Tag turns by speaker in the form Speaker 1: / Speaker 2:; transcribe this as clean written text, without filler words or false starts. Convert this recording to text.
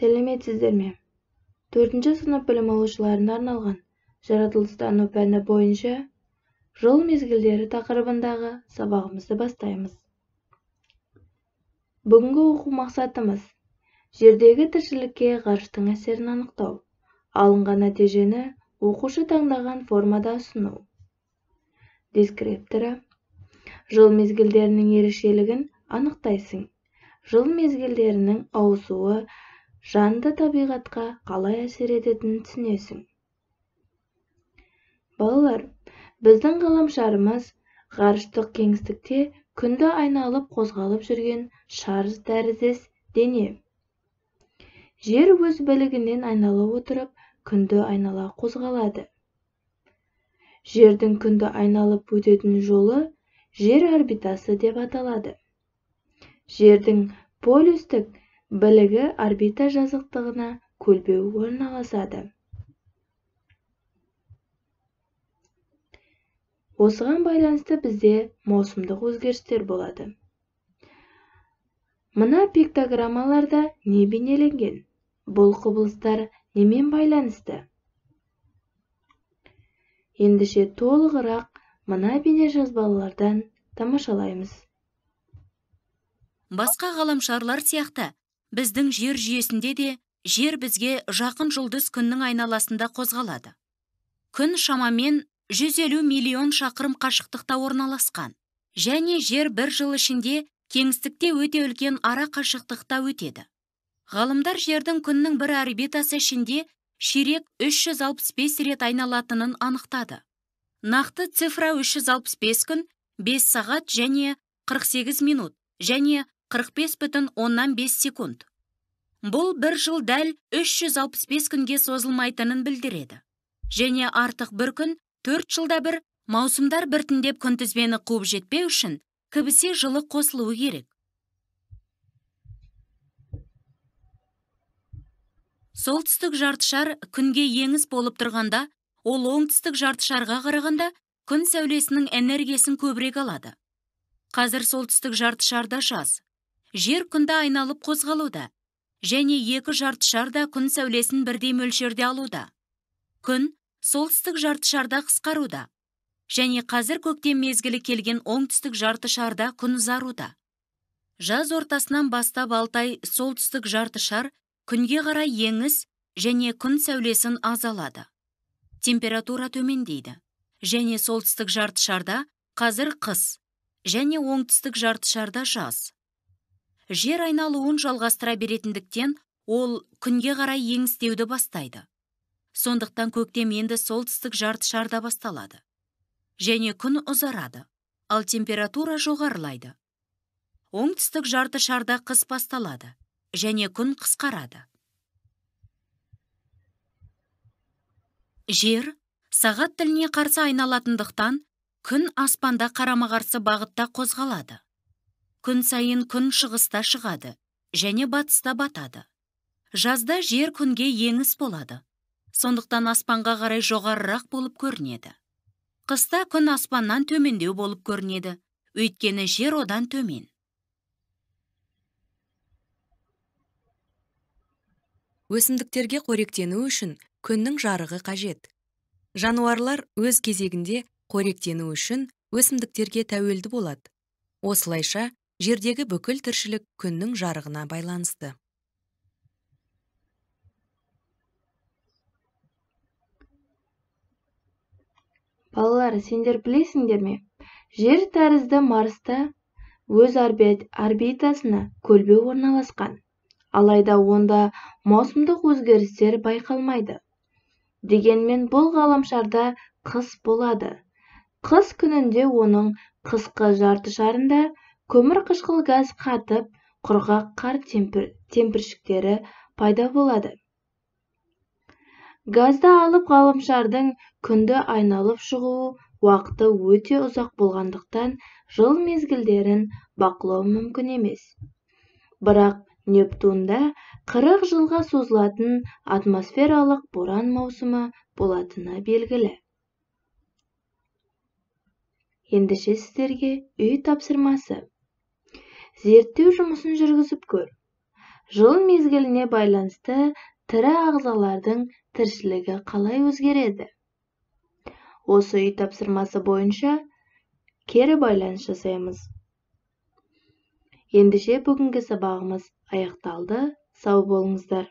Speaker 1: Сәлеметсіздер ме? 4-ші сынып білім алушыларына арналған жаратылыстану пәні бойынша жыл мезгілдері тақырыбындағы сабағымызды бастаймыз. Бүгінгі оқу мақсатымыз жердегі тіршілікке ғарыштың әсерін анықтау, алынған нәтижені оқушы таңдаған формада ұсыну. Дескрипторы: жыл мезгілдерінің ерекшелігін анықтайсың. Жыл мезгілдерінің ауысуы жанды табиғатқа қалай әсер ететінін түсінесің. Балалар, біздің ғаламшарымыз ғарыштық кеңістікте күнді айналып қозғалып жүрген шар тәріздес дене. Жер өз білігінен айнала отырып, күнді айнала қозғалады. Жердің күнді айналып өтетін жолы жер орбитасы деп аталады. Жердің полюстік білігі орбита жазықтығына көлбеу орналасады. Осыған байланысты бізде маусымдық өзгерістер болады. Мына пиктограммаларда не бейнеленген? Бұл құбылыстар немен байланысты? Ендеше толығырақ мына бейнежазбалардан тамашалаймыз.
Speaker 2: Басқа ғаламшарлар сияқты біздің жер жүйесінде де жер бізге жақын жұлдыз күннің айналасында қозғалады. Күн шамамен 150 миллион шақырым қашықтықта орналасқан және жер бір жыл ішінде кеңістікте өте үлкен ара қашықтықта өтеді. Ғалымдар жердің күннің бір орбитасы ішінде ширек 365 рет айналатынын анықтады. Нақты цифра 365 күн, 5 сағат және 48 минут және 45,5 секунд. Бұл бір жыл дәл 365 күнге созылмайтынын білдіреді. Және артық бір күн 4 жылда бір маусымдар біртіндеп күнтізбені қуып жетпеу үшін кібісе жылы қосылуы керек. Солтүстік жартышар күнге еңіс болып тұрғанда, ол оңтүстік жартышарға қарағанда күн сәулесінің энергиясын көбірек алады. Қазір солтүстік жартышарда жаз. Жер күнді айналып қозғалуда және екі жартышар да күн сәулесін бірдей мөлшерде алуда. Күн солтүстік жартышарда қысқаруда және қазір көктем мезгілі келген оңтүстік жартышарда күн ұзаруда. Жаз ортасынан бастап 6 ай солтүстік жартышар күнге қарай еңіс және күн сәулесін аз алады. Температура төмендейді және солтүстік жартышарда қазір қыс және оңтүстік жартышарда жаз. Жер айналуын жалғастыра беретіндіктен ол күнге қарай еңістеуді бастайды. Сондықтан көктем енді солтүстік жартышарда басталады. Және күн ұзарады, ал температура жоғарылайды. Оңтүстік жартышарда қыс басталады және күн қысқарады. Жер сағат тіліне қарсы айналатындықтан күн аспанда қарама-қарсы бағытта қозғалады. Күн сайын күн шығыста шығады және батыста батады. Жазда жер күнге еңіс болады. Сондықтан аспанға қарай жоғарырақ болып көрінеді. Қыста күн аспаннан төмендеу болып көрінеді, өйткені жер одан төмен.
Speaker 3: Өсімдіктерге қоректену үшін күннің жарығы қажет. Жануарлар өз кезегінде қоректену үшін өсімдіктерге тәуелді болады. Осылайша, жердегі бүкіл тіршілік күннің жарығына байланысты.
Speaker 1: Балалар, сендер білесіңдер ме? Жер тәрізді Марста өз орбитасына көлбеу орналасқан. Алайда онда маусымдық өзгерістер байқалмайды. Дегенмен бұл ғаламшарда қыс болады. Қыс күнінде оның қысқы жартышарында көмірқышқыл газ қатып, құрғақ қар темпіршіктері пайда болады. Газды алып ғаламшардың күнді айналып шығу уақыты өте ұзақ болғандықтан жыл мезгілдерін бақылау мүмкін емес. Бірақ Нептунда 40 жылға созылатын атмосфералық боран маусымы болатыны белгілі. Ендеше сіздерге үй тапсырмасы. Зерттеу жұмысын жүргізіп көр. Жыл мезгіліне байланысты тірі ағзалардың тіршілігі қалай өзгереді? Осы үй тапсырмасы бойынша кері байланыс жасаймыз. Ендеше бүгінгі сабағымыз аяқталды. Сау болыңыздар.